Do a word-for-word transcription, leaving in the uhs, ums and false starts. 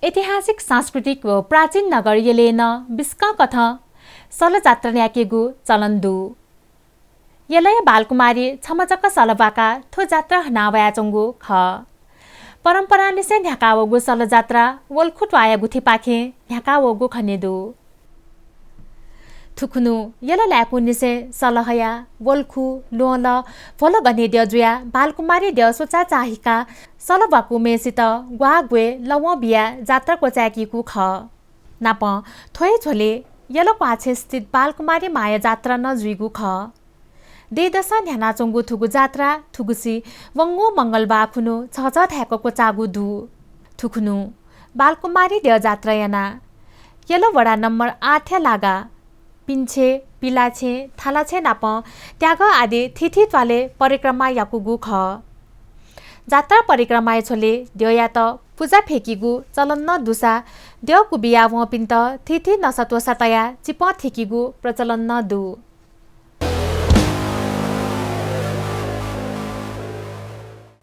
ऐतिहासिक, सांस्कृतिक व प्राचीन नगर यलय् नं बिस्कं कथं सल जात्रा न्यायेकेगु चलन दु। यलया बालकुमारी छम्ह जक सल ब्वाकाः थ्व जात्रा हना वयाच्वंगु खः। परम्परांनिसें न्ह्याकावःगु सल जात्रा वल्खु त्वाःया गुथिपाखें न्ह्याकावःगु खने दु। थुखुन्हु यल लाय्कूनिसें सल हयाः वल्खु, ल्वहंलः, भ्वल गने द्यः जुयाः बालकुमारी द्यः स्वचाः चाःहिकाः सल ब्वाकूम्हय्सित ग्वाः ग्वय् लवं बियाः जात्रा क्वचाय्कीगु खः। नापं थ्व हे झ्वलय् यल क्वाःछेँ स्थित बालकुमारी मांया जात्रा नं जुइगु खः। दँय्दसं न्ह्यानाच्वंगु थुगु जात्रा थुगुसी वंगु मंगलबाः खुन्हु झःझः धाय्क क्वचाःगु दु। थुखुन्हु बालकुमारी द्यः जात्रा यानाः यल वडा नम्बर आठया लागा, पिंछेँ, पिलाछेँ, थालाछेँ नापं त्यागः आदि थीथी त्वालय् परिक्रमा याकूगु खः। जात्रा परिक्रमाया झ्वलय् द्यःयात पुजा फ्यकीगु चलन नं दुसा द्यः क्वबिया वंपिन्त थीथी नसात्वँसा तयाः चिपं थ्यकीगु प्रचलन नं दु।